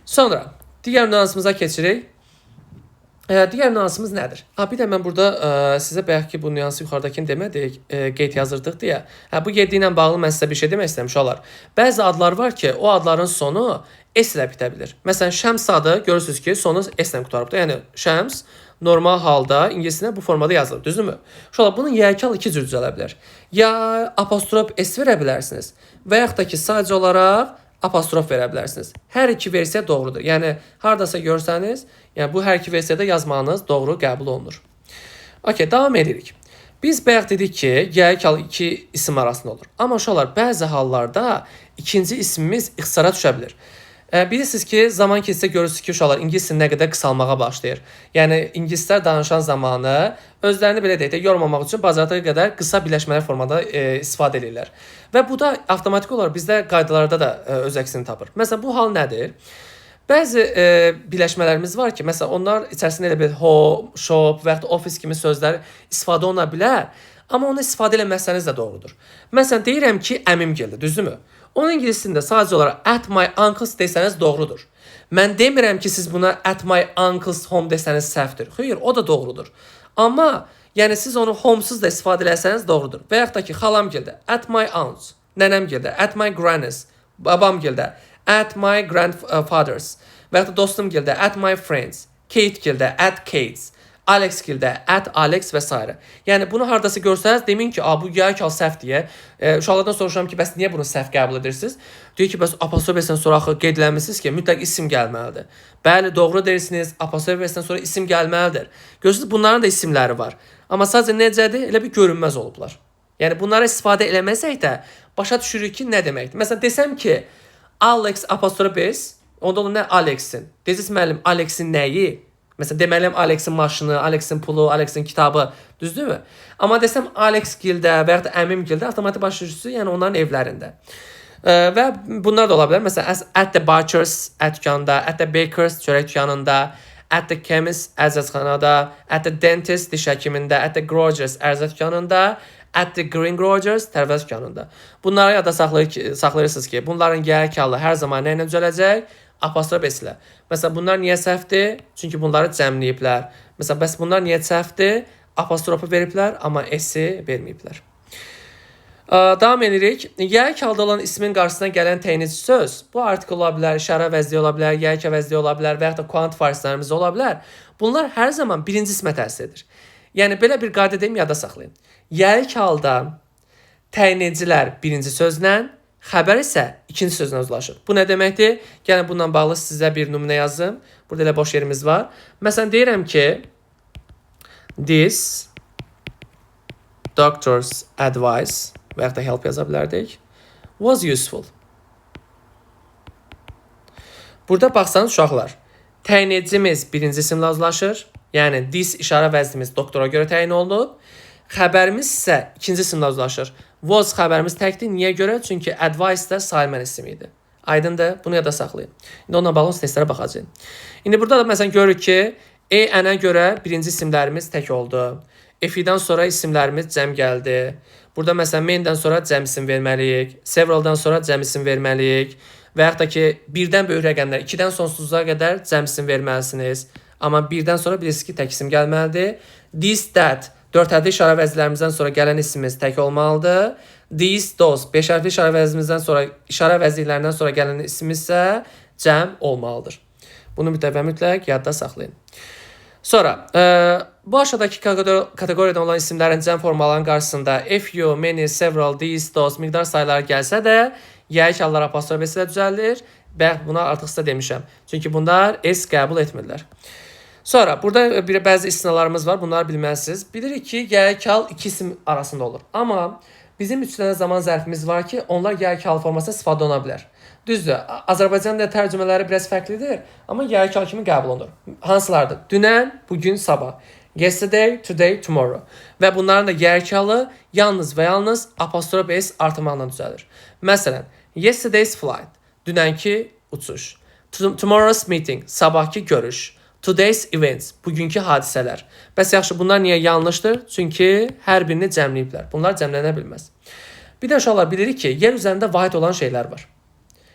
[SPEAKER 1] Sonra digər nüansımıza keçirik. Digər nüansımız nədir? Ha, bir də mən burada sizə bayaq ki bu nüansı yuxarıdakını demədik, qeyd yazırdıq deyə. Hə, bu qeydi ilə bağlı mən sizə bir şey demək istəyirəm uşaqlar. Bəzi adlar var ki, o adların sonu S ilə bitə bilir. Məsələn, Şəms adı görürsünüz ki, sonu S ilə qurtarıbdır. Yəni Şəms normal halda ingiliscə bu formada yazılır, düzdürmü? Uşaqlar, bunun yəlik halı iki cür düzələ bilər. Ya apostrof S verə bilərsiniz və yaxud da ki, sadəcə olaraq apostrof verə bilərsiniz. Hər iki versiya doğrudur. Yəni hardasa görsəniz, yəni bu hər iki versiyada yazmağınız doğru qəbul olunur. Okey, davam edirik. Biz bayaq dedik ki, yəlik halı iki isim arasında olur. Amma uşaqlar, bəzi hallarda ikinci ismimiz ixtisara düşə bilir. Bilirsiniz ki, zaman keçsə görürsünüz ki, uşaqlar ingilis dili nə qədər qısalmağa başlayır. Yəni ingilislər danışan zamanı özlərini belə deyək də yormamaq üçün bacardığı qədər qısa birləşmələr formada istifadə edirlər. Və bu da avtomatik olaraq bizdə qaydalarda da öz əksini tapır. Məsələn, bu hal nədir? Bəzi birləşmələrimiz var ki, məsələn, onlar içərisində elə bir home, shop və yaxud da office kimi sözlər istifadə oluna bilər, amma onu istifadə eləməsəniz də doğrudur. Məsələn, deyirəm ki, əmim gəldi, düzdürmü? Onun ingiliscəsində sadəcə olaraq at my uncle's desəniz doğrudur. Mən demirəm ki, siz buna at my uncle's home desəniz səhvdir. Xeyr, o da doğrudur. Amma yəni siz onu homesuz da istifadə eləsəniz doğrudur. Və yaxud da ki, xalam gəldi, at my aunt's, nənəm gəldi, at my granny's, babam gəldi, at my grandfather's və yaxud da dostum gəldi, at my friends, Kate gəldi, at Kate's, Alex gəldi, at Alex və s. Yəni bunu hardasa görsəniz deməyin ki, a bu yəlik hal səhv deyə. Uşaqlardan soruşuram ki, bəs niyə bunu səhv qəbul edirsiniz? Deyir ki, bəs apostrof S-dən sonra axı qeyd eləmisiniz ki, mütləq isim gəlməlidir. Bəli, doğru deyirsiniz. Apostrof S-dən sonra isim gəlməlidir. Görürsünüz, bunların da isimləri var. Amma sadəcə necədir? Elə bir görünməz olublar. Yəni bunlara istifadə eləməsək də başa düşürük ki, nə deməkdir. Məsələn, desəm ki, Alex apostrof S, onda olur nə Alexin? Deyəcəksiniz, müəllim, Alexin nəyi? Məsələn, deməliyəm Alexin maşını, Alexin pulu, Alexin kitabı, düzdürmü? Amma desəm Alex gildə və yaxud da əmim gildə, avtomatik başa düşürsünüz, yəni onların evlərində. Və bunlar da ola bilər. Məsələn, at the butcher's ət dükanında, at the baker's çörək dükanında, at the chemist əczaçxanada, at the dentist diş həkimində, at the grocer's ərzaq dükanında, At the greengrocer's, tərəvəz dükanında. Bunları yadda saxlayırsınız ki, bunların yəlik halı hər zaman nə ilə düzələcək? Apostrof S ilə. Məsələn, bunlar niyə səhvdir? Çünki bunları cəmləyiblər. Məsələn, bəs bunlar niyə səhvdir? Apostrofu veriblər, amma S-i verməyiblər. Davam edirik. Yəlik halda olan ismin qarşısına gələn təyinici söz, bu artikel ola bilər, işarə vəzli ola bilər, yəlik əvəzli ola bilər və yaxud da quantifierslərimiz ola bilər. Bunlar hər zaman birinci ismə təsir edir. Yəni, belə bir qayda deyim, yada saxlayın. Yəlik halda təyinicilər birinci sözlə, xəbər isə ikinci sözlə uzlaşır. Bu nə deməkdir? Gəlin, bununla bağlı sizə bir nümunə yazım. Burada elə boş yerimiz var. Məsələn, deyirəm ki, this doctor's advice və yaxud da help yaza bilərdik, was useful. Burada baxsanız uşaqlar, təyinicimiz birinci isimlə uzlaşır. Yəni, this işarə vəznimiz doktora görə təyin olunub. Xəbərimiz isə ikinci isimlə uzlaşır. Was xəbərimiz təkdir. Niyə görə? Çünki advice də sayılmayan isim idi. Aydındır? Bunu yada saxlayın. İndi onunla bağlı testlərə baxacağıq. İndi burada da məsələn görürük ki, E, N-ə görə birinci isimlərimiz tək oldu. F-dən sonra isimlərimiz cəm gəldi. Burada məsələn main-dən sonra cəm isim verməliyik. Several-dan sonra cəm isim verməliyik. Və yaxud da ki, birdən böyük rəqəmlər 2-dən sonsuzluğa qədər cəm isim verməlisiniz. Amma birdən sonra bilirsiniz ki, tək isim gəlməlidir. This, that, 4 hərfli işarə vəzlərimizdən sonra gələn ismimiz tək olmalıdır. These, those, 5 hərfli işarə vəzimizdən sonra, işarə vəzliklərindən sonra gələn ismimiz isə cəm olmalıdır. Bunu mütləq və mütləq yadda saxlayın. Sonra, bu aşağıdakı kateqoriyadan olan isimlərin cəm formalarının qarşısında few, many, several, these, those miqdar sayları gəlsə də, yəlik hallar apostrof S ilə düzəlilir. Bəx, buna artıq sizə demişəm. Çünki bunlar S qəbul etmirlər. Sonra, burada bəzi istisnalarımız var. Bunları bilməlisiniz. Bilirik ki, yəlik hal iki isim arasında olur. Amma bizim 3 dənə zaman zərfimiz var ki, onlar yəlik hal formasında istifadə oluna bilər. Düzdür, Azərbaycan dili tərcümələri biraz fərqlidir, amma yəlik hal kimi qəbul olunur. Hansılardır? Dünən, bugün, sabah. Yesterday, today, tomorrow. Və bunların da yəlik halı yalnız və yalnız apostrof S artımaqla düzəlir. Məsələn, yesterday's flight, dünənki uçuş. Tomorrow's meeting, sabahki görüş. Today's events, bugünkü hadisələr. Bəs yaxşı, bunlar niyə yanlışdır? Çünki hər birini cəmləyiblər. Bunlar cəmlənə bilməz. Bir də uşaqlar bilirik ki, yer üzərində vahid olan şeylər var.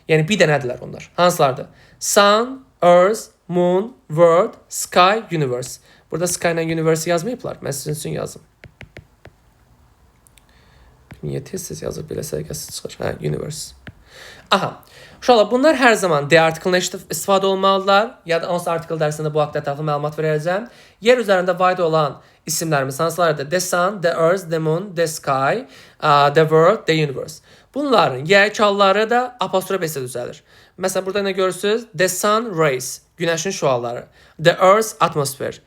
[SPEAKER 1] Yəni, bir dənədirlər onlar. Hansılardır? Sun, Earth, Moon, World, Sky, Universe. Burada Sky ilə Universe yazmayıblar. Mən sizin üçün yazım. Niyə tez-tez yazır, belə səliqəsiz çıxır? Hə, Universe. Aha. Uşaqlar, bunlar hər zaman the article-la istifadə olmalıdırlar. Ya da onsuz article dərsində bu haqda ətraflı məlumat verəcəm. Yer üzərində vahid olan isimlərimiz hansılardır? The Sun, The Earth, The Moon, The Sky, The World, The Universe. Bunların yəlik halları da apostrof S düzəlir. Məsələn, burada nə görürsünüz? The Sun rays, günəşin şüaları. The Earth's atmosphere,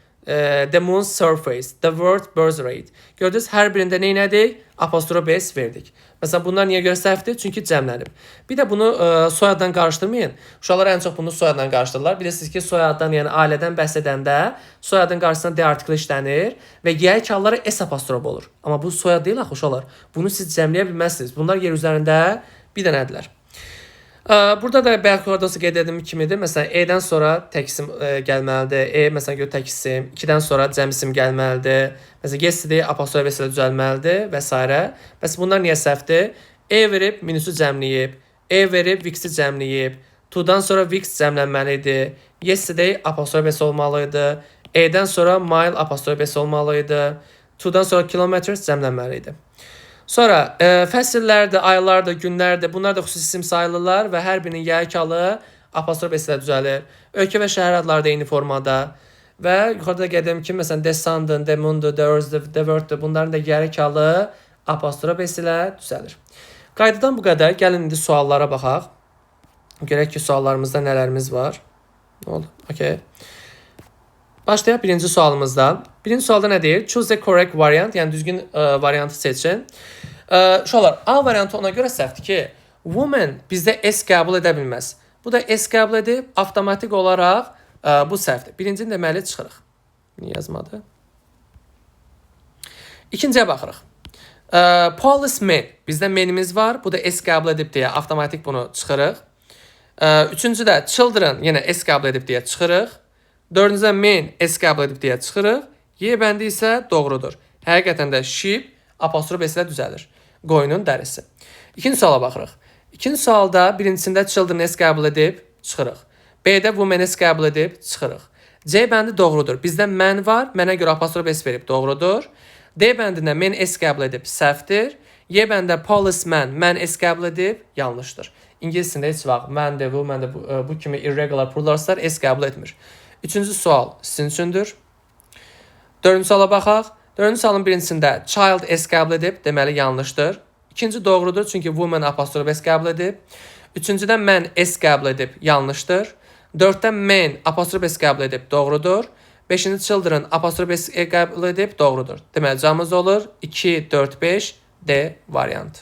[SPEAKER 1] The Moon's surface, The World birth rate. Gördünüz, hər birində nə elədik? Apostrof S verdik. Məsələn, bunlar niyə görə səhvdir? Çünki cəmlənib. Bir də bunu soyaddan qarışdırmayın. Uşaqlar ən çox bunu soyaddan qarışdırırlar. Bilirsiniz ki, soyaddan, yəni ailədən bəhs edəndə soyadın qarşısına D artikli işlənir və yəlik halları S apostrof olur. Amma bu soyad deyil axı uşaqlar. Bunu siz cəmləyə bilməzsiniz. Bunlar yer üzərində bir dənədirlər. Burada da bayaq yuxarıda qeyd etdiyim kimidir. Məsələn, E-dən sonra tək isim gəlməlidir. E, məsələn, gör tək isim. 2-dən sonra cəm isim gəlməlidir. Məsələn, yesterday apostrof S ilə düzəlməlidir və s. Bəs bunlar niyə səhvdir? E verib minusu cəmləyib. E verib weeks'i cəmləyib. To-dan sonra weeks cəmlənməli idi. Yesterday apostrof S olmalı idi. E-dən sonra mile apostrof S olmalı idi. To-dan sonra kilometers cəmlənməli idi. Sonra fəsillərdə, aylarda, günlərdə bunlar da xüsusi isim sayılırlar və hər birinin yəlik halı apostrof S ilə düzəlir. Ölkə və şəhər adları da eyni formada. Və yuxarıda qeyd etdiyim kimi, məsələn, the Sun-dır, the Moon-dur, the Earth-dur, the World-dur. Bunların da yəlik halı apostrof S ilə düzəlir. Qaydadan bu qədər. Gəlin indi suallara baxaq. Görək ki, suallarımızda nələrimiz var. Nə oldu? Okay. Başlayaq birinci sualımızda. Birinci sualda nə deyir? Choose the correct variant, yəni düzgün variantı seçin. Uşaqlar, A variantı ona görə səhvdir ki, woman bizdə S qəbul edə bilməz. Bu da S qəbul edib, avtomatik olaraq bu səhvdir. Birincini deməli çıxırıq. Niyə yazmadı? İkinciyə baxırıq. Policeman. Bizdə menimiz var. Bu da S qəbul edib deyə avtomatik bunu çıxırıq. Üçüncü də children yenə S qəbul edib deyə çıxırıq. Dördüncüdə men S qəbul edib deyə çıxırıq. Y bəndi isə doğrudur. Həqiqətən də ship Apostrof S ilə düzəlir. Qoyunun dərisi. İkinci suala baxırıq. İkinci sualda birincisində children S qəbul edib, çıxırıq. B-də woman S qəbul edib, çıxırıq. C bəndi doğrudur. Bizdə mən var, mənə görə apostrof S verib, doğrudur. D bəndində men S qəbul edib, səhvdir. Y bəndində policeman, mən S qəbul edib, yanlışdır. İngilis dilində heç vaxt mən də, woman də bu kimi irregular pluralslar S qəbul etmir. Üçüncü sual sizin üçündür. Dördüncü suala baxaq. Dördüncü sualın birincisində child S qəbul edib, deməli yanlışdır. İkinci doğrudur, çünki woman apostrof S qəbul edib. Üçüncüdə mən S qəbul edib, yanlışdır. Dörddə men apostrof S qəbul edib, doğrudur. Beşinci children apostrof S qəbul edib, doğrudur. Deməli cavabımız olur 2, 4, 5 D variantı.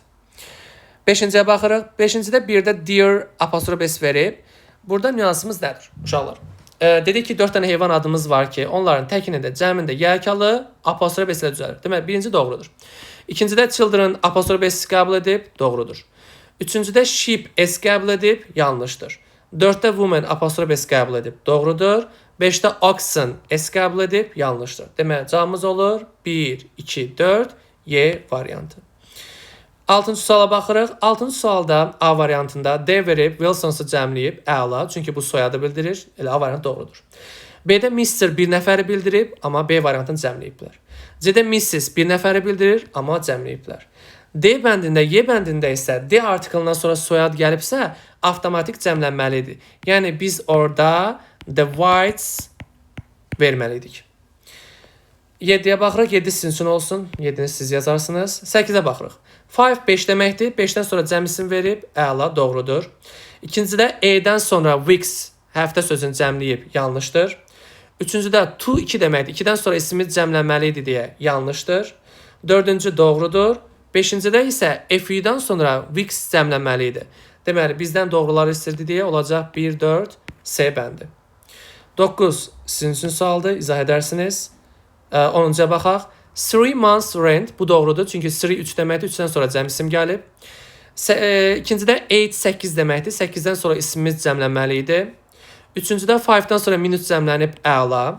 [SPEAKER 1] Beşinciyə baxırıq. Beşincidə birdə deer apostrof S verib. Burada nüansımız nədir uşaqlar? Dedik ki, 4 dənə heyvan adımız var ki, onların təkinin də, cəminin də yəkalı apostrof S ilə düzəlir. Deməli, birinci doğrudur. İkincidə children apostrof S qəbul edib, doğrudur. Üçüncüdə sheep S qəbul edib, yanlışdır. Dörddə woman apostrof S qəbul edib, doğrudur. Beşdə oxen S qəbul edib, yanlışdır. Deməli, cavabımız olur 1, 2, 4, Y variantı. Altıncı suala baxırıq. Altıncı sualda A variantında D verib, Wilsons'u cəmləyib, əla. Çünki bu soyadı bildirir. Elə A variantı doğrudur. B-də Mr. bir nəfəri bildirib, amma B variantını cəmləyiblər. C-də Mrs. bir nəfəri bildirir, amma cəmləyiblər. D bəndində, Y bəndində isə D artiklından sonra soyad gəlibsə, avtomatik cəmlənməlidir. Yəni biz orada the whites verməliydik. 7-yə baxırıq. 7 sizin üçün olsun. 7-ni siz yazarsınız. 8-ə baxırıq. 5 5 deməkdir. 5-dən sonra cəm isim verib. Əla, doğrudur. İkincidə E-dən sonra weeks həftə sözünü cəmləyib. Yanlışdır. Üçüncüdə to 2 deməkdir. 2-dən sonra ismimiz cəmlənməli idi deyə yanlışdır. Dördüncü doğrudur. Beşincidə isə FU-dan sonra weeks cəmlənməli idi. Deməli, bizdən doğruları istirdi deyə olacaq 1, 4, C bəndi. 9 sizin üçün sualdır, izah edərsiniz. 10-cuya baxaq. 3 months rent, bu doğrudur. Çünki 3 3 deməkdir, 3-dən sonra cəm isim gəlib. İkincidə 8 8 deməkdir. 8-dən sonra ismimiz cəmlənməli idi. Üçüncüdə 5-dan sonra minutes cəmlənib, əla.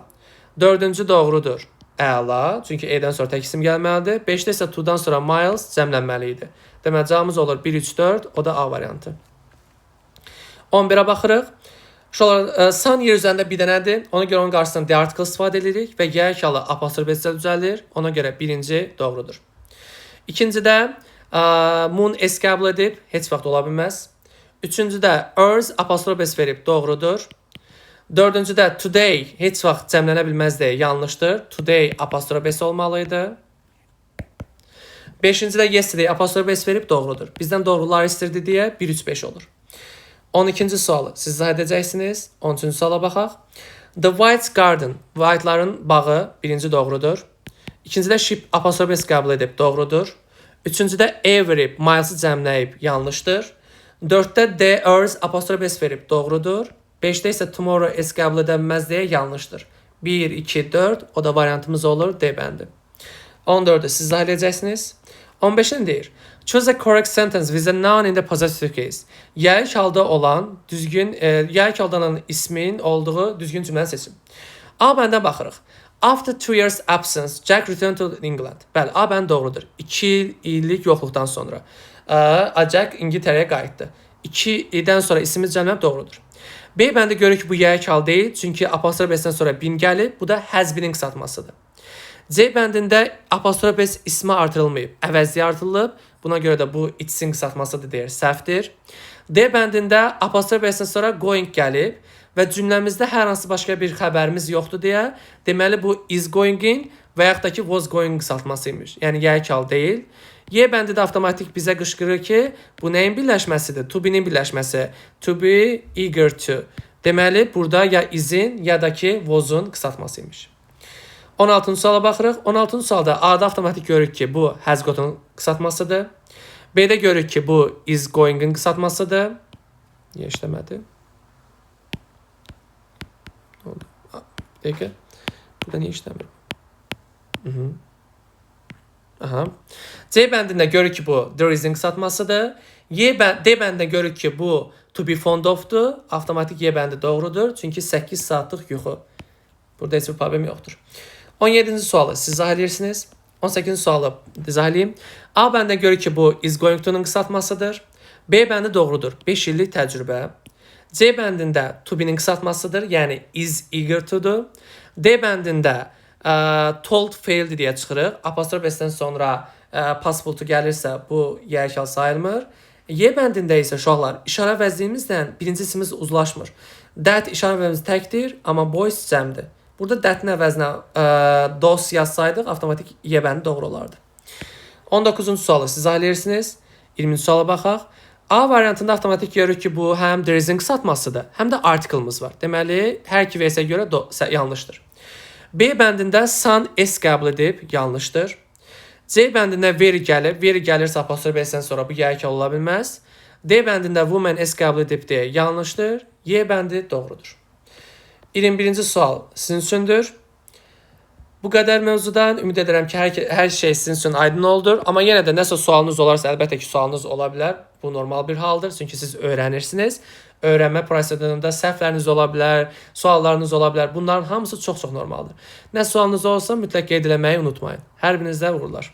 [SPEAKER 1] Dördüncü doğrudur. Əla. Çünki E-dən sonra tək isim gəlməlidir. 5-də isə to-dan sonra miles cəmlənməli idi. Deməli, cavabımız olur 1, 3, 4. O da A variantı. 11-ə baxırıq. Uşaqlar, sun yer üzərində bir dənədir. Ona görə onun qarşısında the article istifadə edirik və Y halı apostrof S ilə düzəlir. Ona görə birinci doğrudur. İkincidə moon S qəbul edib, heç vaxt ola bilməz. Üçüncüdə Earth apostrof S verib, doğrudur. Dördüncüdə today heç vaxt cəmlənə bilməz deyə yanlışdır. Today apostrof S olmalıydı. Beşincidə yesterday apostrof S verib, doğrudur. Bizdən doğrular istirdi deyə 1, 3, 5 olur. 12-ci sualı siz izah edəcəksiniz. 13-cü suala baxaq. The White Garden, White'ların bağı birinci doğrudur. İkincidə ship apostrof S qəbul edib, doğrudur. Üçüncüdə E verib, miles'ı cəmləyib, yanlışdır. Dörddə The Earth apostrof S verib, doğrudur. Beşdə isə tomorrow S qəbul edə bilməz deyə yanlışdır. 1, 2, 4, o da variantımız olur D bəndi. 14-ü siz izah edəcəksiniz. 15-ni deyir. Choose a correct sentence with a noun in the possessive case. Yayıq halda olan düzgün, yayıq halda olan ismin olduğu düzgün cümləni seçin. A bəndə baxırıq. After 2 years absence, Jack returned to England. Bəli, A bənd doğrudur. 2 illik yoxluqdan sonra. Jack İngiltərəyə qayıtdı. 2 ildən sonra ismimiz cəmlənib, doğrudur. B bəndi görürük ki, bu yayıq hal deyil. Çünki apostrof S-dən sonra been gəlib. Bu da has been-in qısaltmasıdır. C bəndində apostrof S ismi artırılmayıb, əvəzliyi artırılıb. Buna görə də bu it's-in qısaltmasıdır deyir, səhvdir. D bəndində apostrof S-dən sonra going gəlib və cümləmizdə hər hansı başqa bir xəbərimiz yoxdur deyə, deməli bu is going-in və yaxud da ki was going qısaltması imiş. Yəni yayıq hal deyil. Y bəndi də avtomatik bizə qışqırır ki, bu nəyin birləşməsidir? To be-nin birləşməsi. To be eager to. Deməli, burada ya is-in, ya da ki was-un qısaltması imiş. 16-cı suala baxırıq. 16-cı sualda A-da avtomatik görürük ki, bu has got-un qısaltmasıdır. B-də görürük ki, bu is going-in qısaltmasıdır. Niyə işləmədi? Nə oldu? Bir dəqiqə. Burada niyə işləmir? Aha. C bəndində görürük ki, bu there is-in qısaltmasıdır. D bəndində görürük ki, bu to be fond of-dur. Avtomatik Y bəndi doğrudur. Çünki 8 saatlıq yuxu. Burada heç bir problem yoxdur. 17-ci sualı siz izah edirsiniz. 18-ci sualı izah edeyim. A bəndində görürük ki, bu is going to-nun qısaltmasıdır. B bəndi doğrudur. 5 illik təcrübə. C bəndində to be-nin qısaltmasıdır. Yəni is eager to-dur. D bəndində told failed deyə çıxırıq. Apostrof S-dən sonra possible to gəlirsə bu yekal sayılmır. Y bəndində isə uşaqlar, işarə əvəzliyimizlə birinci ismimiz uzlaşmır. That işarə əvəzliyimiz təkdir, amma boys cəmdir. Burada that-in əvəzinə those yazsaydıq, avtomatik Y bəndi doğru olardı. 19-cu sualı siz izah edirsiniz. 20-ci suala baxaq. A variantında avtomatik görürük ki, bu həm there is-in qısaltmasıdır, həm də article-mız var. Deməli, hər iki versiyaya görə yanlışdır. B bəndində son S qəbul edib, yanlışdır. C bəndində very gəlib, very gəlirsə apostrof S-dən sonra bu yekal ola bilməz. D bəndində woman S qəbul edib deyə yanlışdır. Y bəndi doğrudur. 21-ci sual sizin üçündür. Bu qədər mövzudan ümid edirəm ki, hər şey sizin üçün aydın oldu. Amma yenə də nəsə sualınız olarsa, əlbəttə ki, sualınız ola bilər. Bu normal bir haldır. Çünki siz öyrənirsiniz. Öyrənmə prosesində səhvləriniz ola bilər, suallarınız ola bilər. Bunların hamısı çox-çox normaldır. Nə sualınız olsa mütləq qeyd eləməyi unutmayın. Hər birinizə uğurlar.